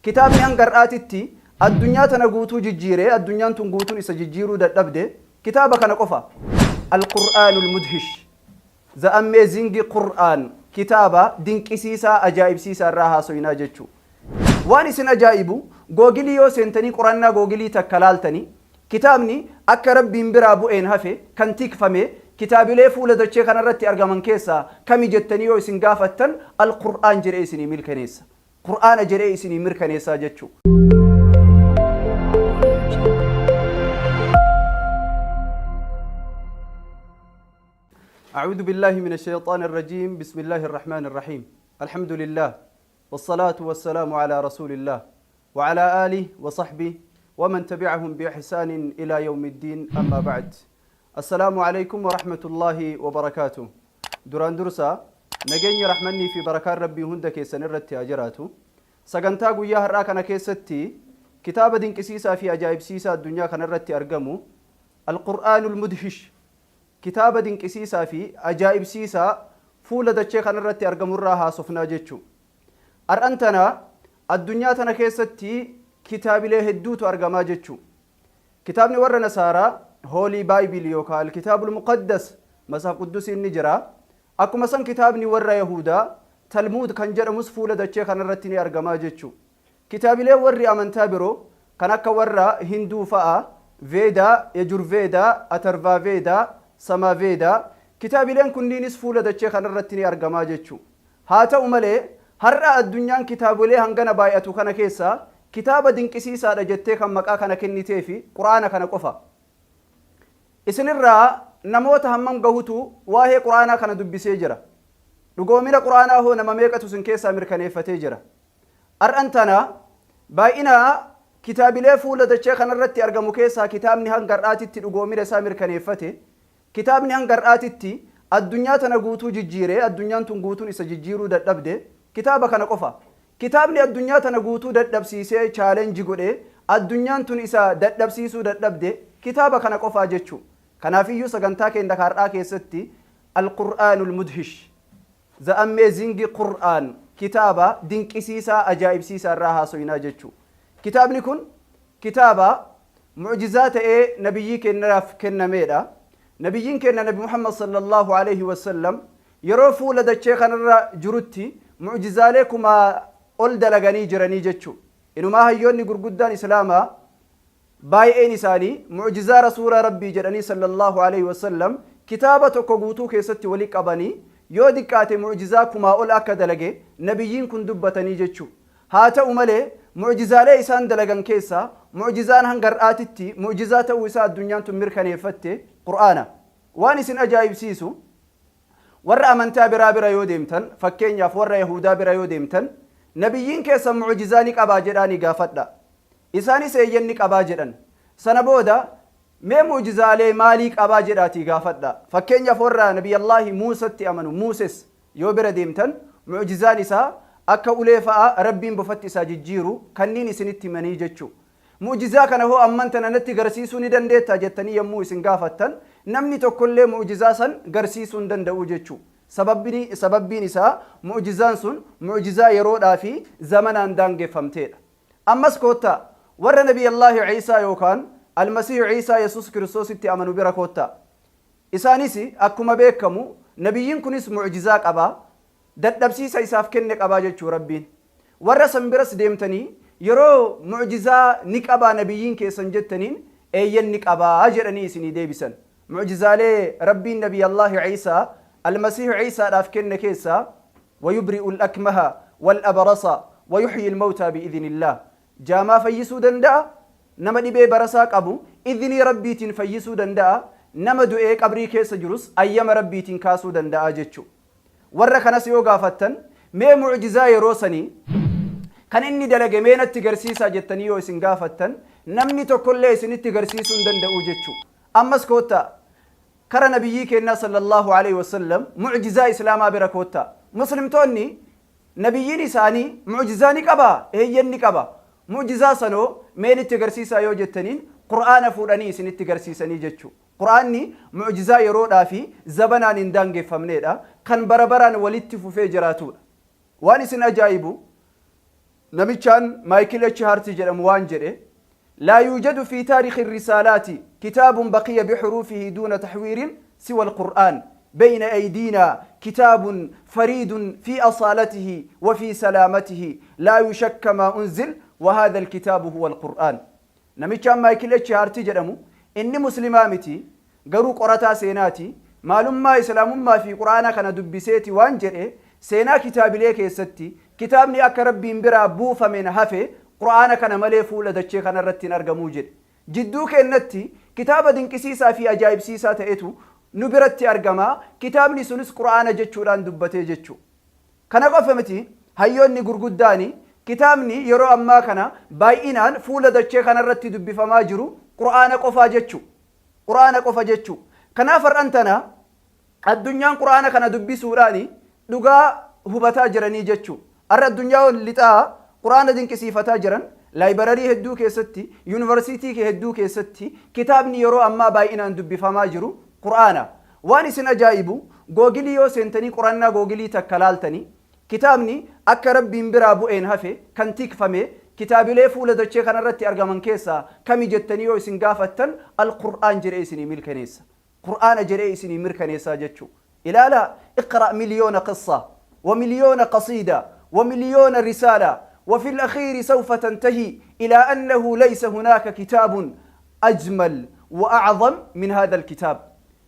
Kitaabni hanga har'aatitti addunyaa tana guutuu jijjiire, addunyaan tun guutuun isa jijjiiruu dadhabde, kitaaba kana qofa. Al-Qur'aanul Mudhish. The Amazing Qur'aan kitaaba dinqisiisaa ajaa'ibsiisaa irraa haasoynaa jechuu. Waan isin ajaa'ibu googilii yoo seentanii qorannaa googilii takka laaltanii kitaabni akka Rabbiin biraa bu'een hafe kan tikfame kitaabilee fuula dachee kanarratti argaman keessaa kami jettanii yoo isin gaafattan Al-Qur'aan jedhee isinii milkaneessa. Qur'aana jedhee isinii mirkaneessaa jechuu. أعوذ بالله من الشيطان الرجيم. بسم الله الرحمن الرحيم. الحمد لله والصلاة والسلام على رسول الله وعلى آله وصحبه ومن تبعهم بإحسان إلى يوم الدين. أما بعد، السلام عليكم ورحمة الله وبركاته. Duraan dursa nageenyi, rahmannii fi barakaan Rabbii hunda keessan irratti haa jiraatu. Sagantaa guyyaa har'aa kana keessatti kitaaba dinqisiisaa fi ajaa'ibsiisaa addunyaa kana irratti argamu, Alqur'aanul Mudhish, kitaaba dinqisiisaa fi ajaa'ibsiisaa fuula dachee kana irratti argamu irraa haasofnaa jechuu. Har'an tana addunyaa tana keessatti kitaabilee hedduutu argamaa jechuu. Kitaabni warra Nasaaraa Holy Bible yookaan Alkitaabul Muqaddas, Masaaf Quddusiin, ni jira. Akkuma san kitaabni warra Yahudaa Talmuud kan jedhamus fuula dachee kanarratti ni argamaa jechuu. Kitaabileen warri amantaa biroo kan akka warra Hinduu fa'a Veedaa, Yajurveedaa, Atarvaaveedaa, Samaaveedaa, kitaabileen kunniinis fuula dachee kanarratti ni argamaa jechuu. Haa ta'u malee har'a addunyaan kitaabolee hangana baay'atu kana keessaa kitaaba dinqisiisaadha jettee kan maqaa kana kenniteefi Qur'aana kana qofa. Isinirraa namoota hammam gahutu waa'ee Qur'aanaa kana dubbisee jira? Dhugoomina Qur'aanaa hoo nama meeqatu isin keessaa mirkaneeffatee jira? Har'an tana baay'ina kitaabilee fuula dachee kanarratti argamu keessaa kitaabni hanga har'aatitti dhugoomina isaa mirkaneeffate, kitaabni hanga har'aatitti addunyaa tana guutuu jijjiire, addunyaan tun guutuun isa jijjiiruu dadhabde, kitaaba kana qofa. Kitaabni addunyaa tana guutuu dadhabsiisee, challenge godhe, addunyaan tun isa dadhabsiisuu dadhabde, kitaaba kana qofaa jechuu. Kanaafiyyuu sagantaa keenya har'aa keessatti Alqur'aanul Mudhish, The Amazing Qur'aan, kitaaba dinqisiisaa ajaa'ibsiisaa irraa haasoynaa jechuu. Kitaabni kun kitaaba mu'jizaa ta'ee nabiyyii keenyaaf kennameedha. Nabiyyiin keenya Nabi Muhammad sallallahu alaihi wasallam yeroo fuula dachee kanarra jirutti mu'jizaalee kumaa ol dalaganii jiranii jechuu. Inumaa hayyoonni gurguddaan Islaamaa baay'een isaanii mu'jizaa rasuula Rabbii jedhanii sallallahu alaihi wasallam kitaaba tokko guutuu keessatti wali qabanii yoo diqqaate mu'jizaa kumaa ol akka dalage nabiyyiin kun dubbatanii jechuu. Haa ta'u malee mu'jizaalee isaan dalagan keessaa mu'jizaan hanga har'aatitti mu'jizaa ta'uu isaa addunyaan tun mirkaneeffatte Qur'aana. Waan isin ajaa'ibsiisu, warra amantaa biraa bira yoo deemtan, fakkeenyaaf warra Yahudaa bira yoo deemtan, nabiyyiin keessan mu'jizaa ni qabaa jedhaa ni gaafadha. Isaanis eeyyen, ni qabaa jedhan. Sana booda mee mu'jizaalee maalii qabaa jedhaatii gaafadha. Fakkeenyaaf warra Nabiyyallaahi Muusatti amanu, Muuses yoo bira deemtan, mu'jizaan isaa akka ulee fa'a Rabbiin bofatti isaa jijjiiru kanniin isinitti himanii jechuu. Mu'jizaa kana hoo amman tana natti garsiisuu ni dandeettaa jettanii yommuu isin gaafattan, namni tokkollee mu'jizaa san garsiisuu hin danda'u jechuu. Sababbiin isaa mu'jizaan sun mu'jizaa yeroodhaa fi zamanaan daangeffamteedha. Ammas koottaa warra Nabiyyallaahi Ciisaa yookaan Almasiihu Ciisaa Yesuus Kiristoositti amanu bira koottaa. Isaanis akkuma beekamu nabiyyiin kunis mu'jizaa qabaa, dadhabsiisa isaaf kenne qabaa jechuu Rabbiin. Warra san biras deemtanii yeroo mu'jizaa ni qabaa nabiyyiin keessan jettaniin, eeyyan, ni qabaa jedhanii isinii deebisan. Mu'jizaalee Rabbiin Nabiyyallaahi Ciisaa, Almasiihu Ciisaadhaaf kenne keessaa ويبرئ الأكمه والأبرص ويحيي الموتى بإذن الله. Jaamaa fayyisuu danda'a, nama dhibee barasaa qabu idhnii Rabbiitiin fayyisuu danda'a, nama du'ee qabrii keessa jirus ayyama Rabbiitiin kaasuu danda'a jechuu. Warra kanas yoo gaafattan, mee mu'jizaa yeroo sanii kan inni dalage mee natti garsiisaa jettanii yoo isin gaafattan, namni tokkollee isinitti garsiisuu hin danda'u jechuu. Ammas koottaa kara nabiyyii keenyaa sallallahu alaihi wasallam, mu'jizaa Islaamaa bira koottaa. Muslimtoonni nabiyyiin isaanii mu'jizaa ni qabaa? Eeyyan, ni qaba. Mu'jizaa sanoo mee nitti agarsiisaa yoo jettaniin, Qur'aana fuudhanii isinitti garsiisanii jechuu. Qur'aanni mu'jizaa yeroodhaa fi zabanaan hin daangeffamneedha, kan bara baraan walitti fufee jiraatudha. Waan isin ajaa'ibu, Namichaan Maayikil H. Haarti jedhamu waan jedhe: لا يوجد في تاريخ الرسالات كتاب بقي بحروفه دون تحوير سوى القرآن. بين أيدينا كتاب فريد في أصالته وفي سلامته، لا يشك ما أنزل، وهذا الكتاب هو القرآن. Namichaan Maayikil H. Haarti jedhamu inni muslimaa miti, garuu qorataa seenaati. Maalummaa islaamummaa fi quraana kana dubbiseeti waan jedhe: seenaa kitaabilee keessatti kitaabni akka Rabbiin biraa buufameen hafe quraana kana malee fuula dachee kanarratti hin argamuu jedhe. Jidduu kennatti kitaaba dinqisiisaa fi ajaa'ibsiisaa ta'etu nu biratti argamaa, kitaabni sunis quraana jechuudhaan dubbatee jechuu. Kana qofa miti, hayyoonni gurguddaani kitaabni yeroo ammaa kana baay'inaan fuula dachee kanarratti dubbifamaa jiru quraana qofaa jechuu, quraana qofa jechuu. Kanaaf har'an tana addunyaan quraana kana dubbisuudhaan dhugaa hubataa jiranii jechuu. Har'a addunyaa lixaa quraana dinqisiifataa jiran. Library hedduu keessatti, yuunivarsiitii hedduu keessatti kitaabni yeroo ammaa baay'inaan dubbifamaa jiru quraana. Waan isin ajaa'ibu, Google yoo seentanii qorannaa Google takka laaltanii, kitaabni akka Rabbiin biraa bu'een hafe kan tikfame kitaabilee fuula dachee kanarratti argaman keessaa kami jettanii yoo isin gaafattan, alqur'aan jedhee isinii mirkaneessa, qur'aana jedhee isinii mirkaneessaa jechuu. Ilaala: اقرأ مليون قصة ومليون قصيدة ومليون رسالة، وفي الأخير سوف تنتهي إلى أنه ليس هناك كتاب أجمل وأعظم من هذا الكتاب.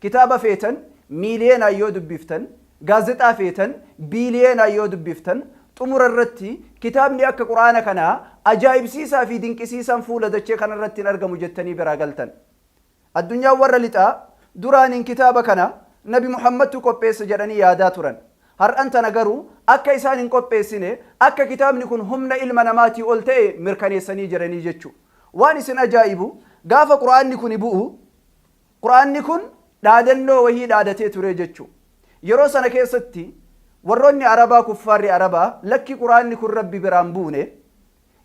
Kitaaba feetan miiliyoona yoo dubbiftan, gaazexaa feetan biiliyoona yoo dubbiftan, xumura irratti kitaabni akka quraana kanaa ajaa'ibsiisaa fi dinqisiisaan fuula dachee kanarratti hin argamu jettanii biraa galtan. Addunyaan warra lixaa duraaniin kitaaba kana Nabi Muhammadtu qopheesse jedhanii yaadaa turan. Har'an tana garuu akka isaan hin qopheessine, akka kitaabni kun humna ilma namaatii ol ta'e mirkaneessanii jiranii jechuu. Waan isin ajaa'ibu, gaafa quraanni kun bu'u quraanni kun dhaadannoo wahii dhaadatee ture jechuu. Yeroo sana keessatti warroonni Arabaa, kuffaarri Arabaa, lakki, quraanni kun Rabbi biraan buune,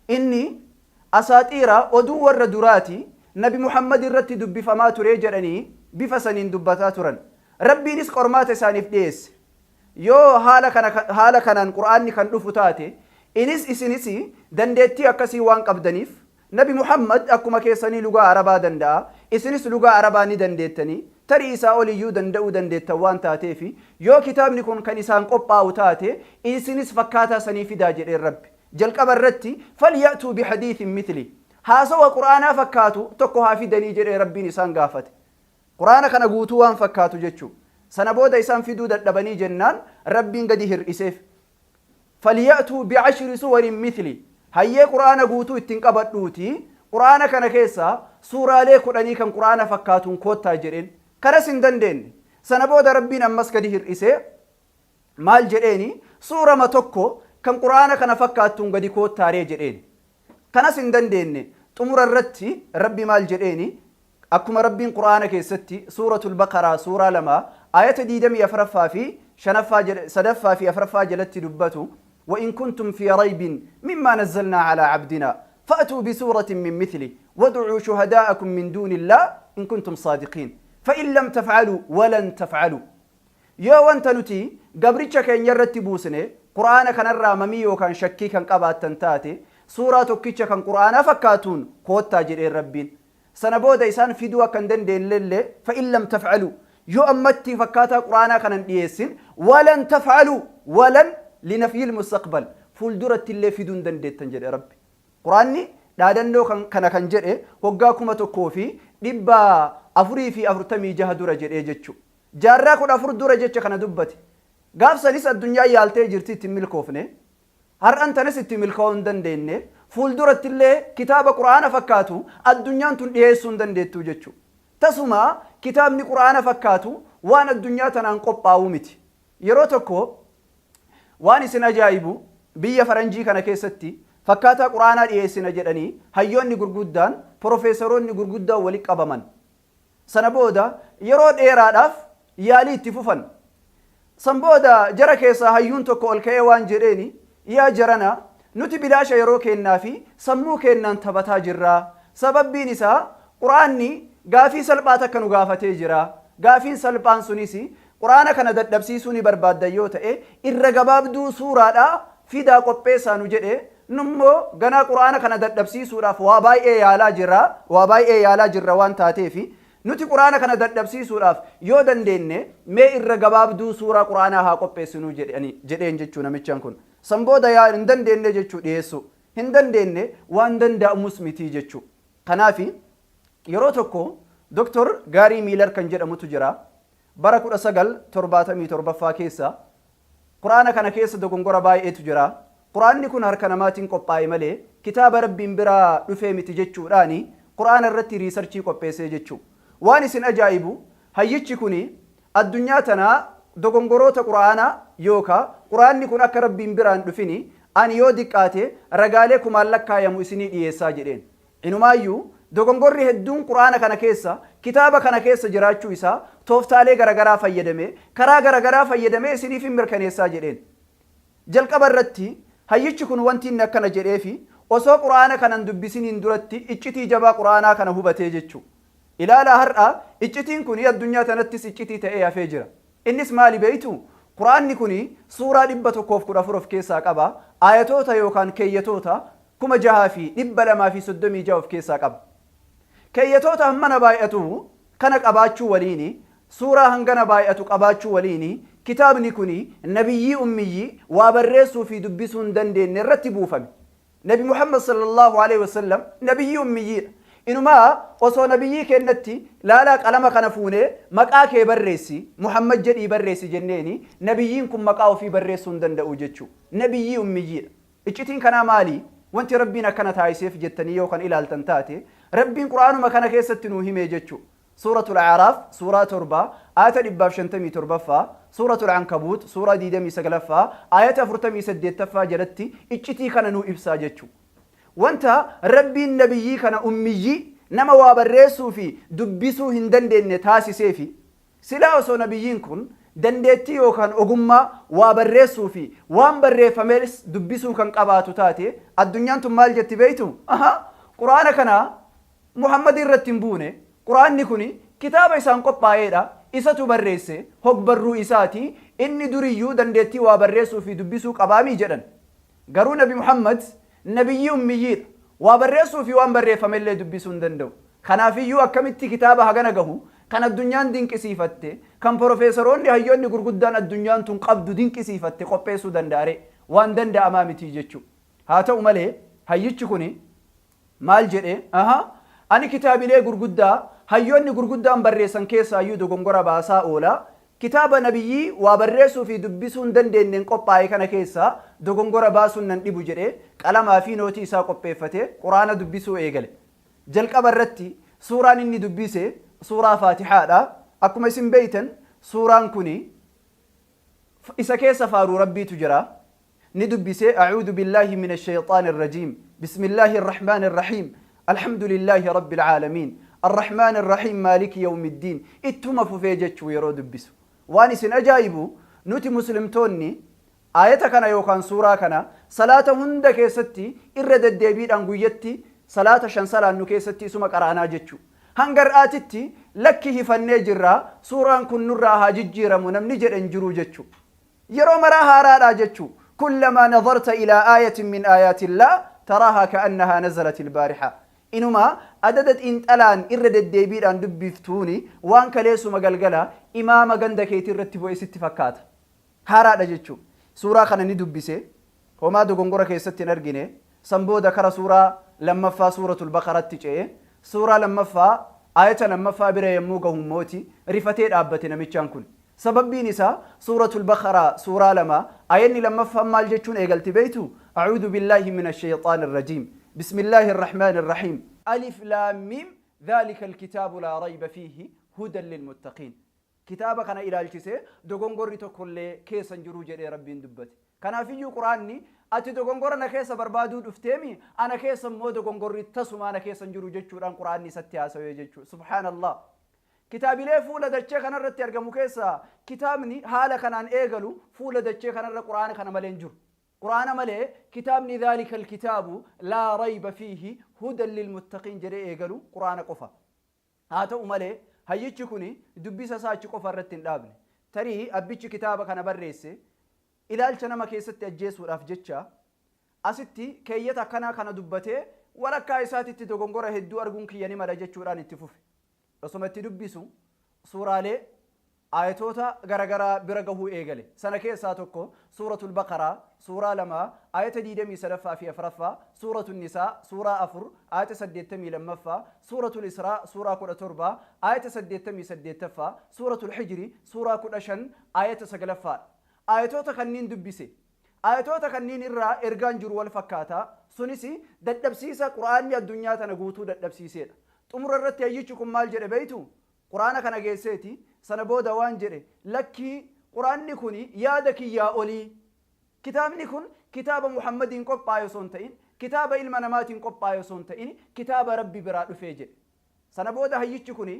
inni asaaxiira oduu warra duraati, Nabi Muhammad irratti dubbifamaa ture jedhanii bifa saniin dubbataa turan. Rabbiinis qormaata isaaniif dhiyeesse: yoo haala kanaan qur'aanni kan dhufu taate, inis isinis dandeettii akkasii waan qabdaniif, Nabi Muhammad akkuma keessanii lugaa Arabaa danda'a, isinis lugaa Arabaa ni dandeettanii, tarii isaa oliyyuu danda'uu dandeettan waan taateefi, yoo kitaabni kun kan isaan qophaa'u taate, isinis fakkaataa sanii fidaa jedheen Rabbi. Jalqaba irratti فليأتوا بحديث مثله, haasawa qur'aanaa fakkaatu tokko haa fidanii jedhee Rabbiin isaan gaafate. Qur'aana kana guutuu waan fakkaatu jechuu. Sana booda isaan fiduu dadhabanii jennaan Rabbiin gadi hir'iseef: فليأتوا بعشر سور مثله. Hayyee, qur'aana guutuu ittiin qabadhuuti qur'aana kana keessa suuraalee 10 kan qur'aana fakkaatuun koottaa jedheen. Kanas hin dandeenye. Sana booda Rabbiin ammas gadi hir'isee maal jedheeni? Suurama tokko kan qur'aana kana fakkaattuun gadi koottaaree jedheen. Kanas hin dandeenye. Xumura irratti Rabbi maal jedheeni? Akkuma Rabbiin qur'aana keessatti Suuratul Baqaraa suuraa 2 ayata 24ffaa fi shanaffaa, sadaffaa fi afraffaa jalatti dubbatu: وإن كنتم في ريب مما نزلنا على عبدنا فأتوا بسورة من مثله وادعوا شهداءكم من دون الله إن كنتم صادقين فإن لم تفعلوا ولن تفعلوا. Yoo wanta nuti gabricha keenya irratti buusne qur'aana kanarraa mamii yookaan shakkii kan qabaattan taate, suuraa tokkicha kan qur'aanaa fakkaatuun koottaa jedheen Rabbiin. Sana booda isaan fiduu akka hin dandeenyellee, فإن لم تفعلوا, yoo ammatti fakkaataa qur'aanaa kanan dhiyeessin, ولن تفعلوا, ولن لنفي المستقبل, fuulduratti illee fiduu hin dandeettan jedhe Rabbi. Qur'aanni dhaadannoo kana kan jedhe waggaa 1446 dura jedhee jechuu. Jaarraa 14 dura jecha kana dubbate. Gaafsanis addunyaa yaaltee jirti, itti milkoofne. Har'an tanis itti milkaa'uu hin dandeenye. Fuulduratti illee kitaaba qur'aana fakkaatu addunyaan tun dhiyeessuu hin dandeettu jechuu. Tasuma kitaabni qur'aana fakkaatu waan addunyaa tanaan qophaa'uu miti. Yeroo tokko, waan isin ajaa'ibu, biyya faranjii kana keessatti fakkaataa qur'aanaa dhiyeessina jedhanii hayyoonni gurguddaan, profeesaroonni gurguddaan walitti qabaman. Sana booda yeroo dheeraadhaaf yaalii itti fufan. San booda jara keessaa hayyuun tokko ol ka'ee waan jedheeni: yaa jarana, nuti bilaasha yeroo kennaa fi sammuu kennaan taphataa jirraa. Sababbiin isaa qur'aanni gaafii salphaa takka nu gaafatee jira. Gaafiin salphaan sunis, qur'aana kana dadhabsiisuu ni barbaaddan yoo ta'e, irra gabaabduu suuraadhaa fidaa qopheessaa nu jedhe. Nummoo ganaa Qur'aana kana dadhabsiisuudhaaf waa baay'ee yaalaa jirra, waa baay'ee yaalaa jirra waan taateefi nuti Qur'aana kana dadhabsiisuudhaaf yoo dandeenne mee irra gabaabduu suuraa Qur'aanaa haa qopheessinuu jedhani jedheen jechuu namichaan kun. San booda yaa hin dandeenne jechuu dhiyeessuu. Hin dandeenne waan danda'amus mitii jechuu. Kanaafi yeroo tokko Doktor Gaarii Miilar kan jedhamutu jira. Bara 1977ffaa keessa Qur'aana kana keessa dogongora baay'eetu jira. Qur'aanni kun harka namaatiin qophaa'e malee kitaaba Rabbiin biraa dhufee miti jechuudhaani Qur'aana irratti riisarchii qopheessee jechuu. Waan isin ajaa'ibu hayyichi kuni addunyaa tana dogongoroota Qur'aanaa yookaa Qur'aanni kun akka Rabbiin biraa hin dhufini ani yoo diqqaate ragaalee kumaan lakkaayamu isinii dhiyeessaa jedheen. Inumaayyuu dogongorri hedduun Qur'aana kana keessa, kitaaba kana keessa jiraachuu isaa tooftaalee garagaraa fayyadamee, karaa garagaraa fayyadamee isiniifin mirkaneessaa jedheen. Jalqaba irratti hayyichi kun wanti inni akkana jedheefi osoo Qur'aana kana hin dubbisiniin duratti iccitii jabaa Qur'aanaa kana hubatee jechuu. Ilaalaa har'a iccitiin kuni addunyaa tanattis iccitii ta'ee hafee jira. Innis maali beeytuu? Qur'aanni kuni suuraa 114 of keessaa qaba, aayatoota yookaan keeyyatoota 6236 of keessaa qaba. Keeyyatoota hammana baay'atu kana qabaachuu waliini, suuraa hangana baay'atu qabaachuu waliini, kitaabni kuni nabiyyii ummiyyii waa barreessuu fi dubbisuu hin dandeenne irratti buufame. Nabi Muhammad sallallahu aleyhi wasallam nabiyyii ummiyyiidha. Inumaa osoo nabiyyii keennatti laalaa qalama kana fuunee maqaa kee barreessi, Muhammad jedhii barreessi jenneeni nabiyyiin kun maqaa ofii barreessuu hin danda'u jechuu. Nabiyyii ummiyyiidha. Iccitiin kanaa maali? Wanti Rabbiin akkana taasiseef jettanii yoo kan ilaaltan taate, Rabbiin Qur'aanuma kana keessatti nuu himee jechu. Suuratul A'raaf, Suuraa 7, Aayata 157ffaa, Suuratul Ankabuut, Suuraa 29ffaa, Aayata 48ffaa jalatti iccitii kana nuu ibsaa jechu. Wanta Rabbiin Nabiyyii kana ummiyyii, nama waa barreessuu fi dubbisuu hin dandeenne taasiseefi, Silaa osoo Nabiyyiin kun dandeettii yookaan ogummaa waa barreessuu fi waan barreeffames dubbisuu kan qabaatu taate addunyaan tun maal jetti beektu? Ahaa! Qur'aana kana Muhammad irratti hin buune, Qur'aanni kuni kitaaba isaan qophaa'eedha, isatu barreesse, hogbarruu isaati, inni duriyyuu dandeettii waa barreessuu fi dubbisuu qabaamii jedhan. Garuu Nabi Muhammad Nabiyyii ummiyyiidha. Waa barreessuu fi waan barreeffamellee dubbisuu hin danda'u. Kanaafiyyuu akkamitti kitaaba hagana gahu kan addunyaan dinqisiifatte, kan porofeesaroonni hayyoonni gurguddaan addunyaan tun qabdu dinqisiifatte qopheessuu danda'aree? Waan danda'amaa miti jechuu. Haa ta'u malee hayyichi kuni maal jedhe? Ahaa! Ani kitaabilee gurguddaa hayyoonni gurguddaan barreessan keessaayyuu dogongora baasaa oola, Kitaaba nabiyyii waa barreessuu fi dubbisuu hin dandeenneen qophaa'e kana keessaa dogongora baasuun nan dhibu jedhee qalamaa fi nootii isaa qopheeffatee Qur'aana dubbisuu eegale. Jalqaba irratti suuraan inni dubbise suuraa Faatihaadha. Akkuma isin beeytan suuraan kuni isa keessa faaruu Rabbiitu jira. Ni dubbise, A'uuzu billaahi mina shayxaani rajiim. Bismillaahi rahmaani rahiim. Alhamdulillaahi rabbil aalamiin. Arrahmaani rahiim maaliki yawmiddiin. Ittuma fufee jechuu yeroo dubbisu. Waan isin ajaa'ibu nuti muslimtoonni aayata kana yookaan suuraa kana salaata hunda keessatti irra deddeebiidhaan guyyatti salaata shan salaannu keessatti isuma qara'anaa jechuu. Hanga har'aatitti lakki hifannee jirra suuraan kun nurraa haa jijjiiramu namni jedhe hin jiru jechuu. Yeroo maraa haaraadha jechuu. Kullamaa nazarta ilaa aayatin min aayaatillah taraahaa ka'annahaa nazalatil baariha. Inumaa adada xiinxalaan irra deddeebiidhaan dubbiftuuni waan kaleessuma galgala imaama ganda keetii irratti bu'e sitti fakkaata. Haaraadha jechuu. Suuraa kana ni dubbise. Homaa dogongora keessatti hin argine. San booda kara suuraa lammaffaa suuratul baqaratti ce'e. Suuraa lammaffaa aayata lammaffaa bira yommuu gahu immooti rifatee dhaabbate namichaan kun. Sababbiin isaa Suuratul Baqaraa suuraa 2 aayanni lammaffaan maal jechuun eegalti beeytuu? A'uuzu billaahi mina sheyxaani rajiim. Bismillaahi rahmaani rahiim. Alif laam miim dhaalikal kitaabu laa rayba fiihi hudan lilmuttaqiin. Kitaaba kana ilaalchisee dogongorri tokkollee keessa hin jiru jedhee Rabbiin dubbate. Kanaafiyyuu Qur'aanni ati dogongora na keessa barbaaduu dhufteemi ana keessa immoo dogongorri tasumaa na keessa hin jiru jechuudhaan Qur'aanni isatti haasawee jechuudha. Subhaanallah. Kitaabilee fuula dachee kanarratti argamu keessaa kitaabni haala kanaan eegalu fuula dachee kanarra Qur'aana kana malee hin jiru. Qur'aana malee kitaabni dhaalikal kitaabu laa rayba fiihi hudan lilmuttaqiin jedhee eegalu Qur'aana qofa. Haa ta'u malee hayyichi kuni dubbisa isaa achi qofa irratti hin dhaabne. Tarii abbichi kitaaba kana barreesse ilaalcha nama keessatti ajjeesuudhaaf jecha Asitti keeyyata akkanaa kana dubbatee walakkaa isaatitti dogongora hedduu arguun kiyya ni mala jechuudhaan itti fufe. Osoma itti dubbisu suuraalee aayatoota garagaraa bira gahuu eegale. Sana keessaa tokko Suuratul Baqaraa suuraa 2 aayata 23ffaa fi 4ffaa, Suuratul Nisaa suuraa 4 aayata 82ffaa, Suuratul Israa suuraa 17 aayata 88ffaa, Suuratul Hijri suuraa 15 aayata 9ffaadha. Aayatoota kanniin dubbise. Aayatoota kanniin irraa ergaan jiru wal fakkaata. Sunis dadhabsiisa Qur'aanni addunyaa tana guutuu dadhabsiiseedha. Xumura irratti hayyichi kun maal jedhe beeytuu? Qur'aana kana geesseeti sana booda waan jedhe, Lakkii, Qur'aanni kuni yaada kiyyaa olii. Kitaabni kun kitaaba Muhammadiin qophaa'e osoo hin ta'in, kitaaba ilma namaatiin qophaa'e osoo hin ta'in, kitaaba Rabbi biraa dhufee jedhe. Sana booda hayyichi kuni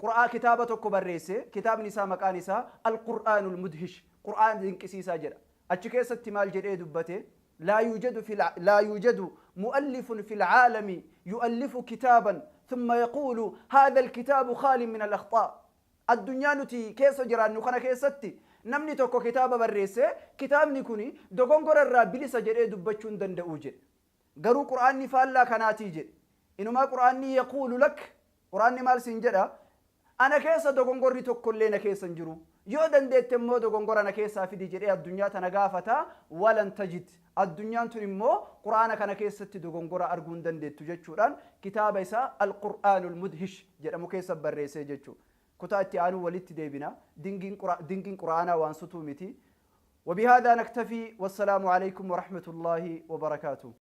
Qur'aa kitaaba tokko barreesse, kitaabni isaa maqaan isaa Al-Qur'aanul Mudhish, Qur'aana dinqisiisaa jedha. Achi keessatti maal jedhee dubbate? Laa yuujadu fil laa yuujadu mu'allifun fil caalami yu'allifu kitaaban thumma yaquulu haadha al-kitaabu khaalin min al-akhxaa. Addunyaa nuti keessa jiraannu kana keessatti namni tokko kitaaba barreessee kitaabni kuni dogongora irraa bilisa jedhee dubbachuu hin danda'u jedhe. Garuu Qur'aanni faallaa kanaatii jedhe. Inumaa Qur'aanni yaquulu lak, Qur'aanni maal siin jedha? Ana keessa dogongorri tokkollee na keessa hin jiru. Yoo dandeette immoo dogongora na keessaa fidi jedhee addunyaa tana gaafata. Walan tajid. Addunyaan tun immoo Qur'aana kana keessatti dogongora arguu hin dandeettu jechuudhaan kitaaba isaa Al-Qur'aanul Mudhish jedhamu keessa barreessee jechuudha. Kutaa itti aanuu walitti deebina. Dinqiin Qur'aanaa waan sutuu miti. وبهذا نكتفي والسلام عليكم ورحمة الله وبركاته.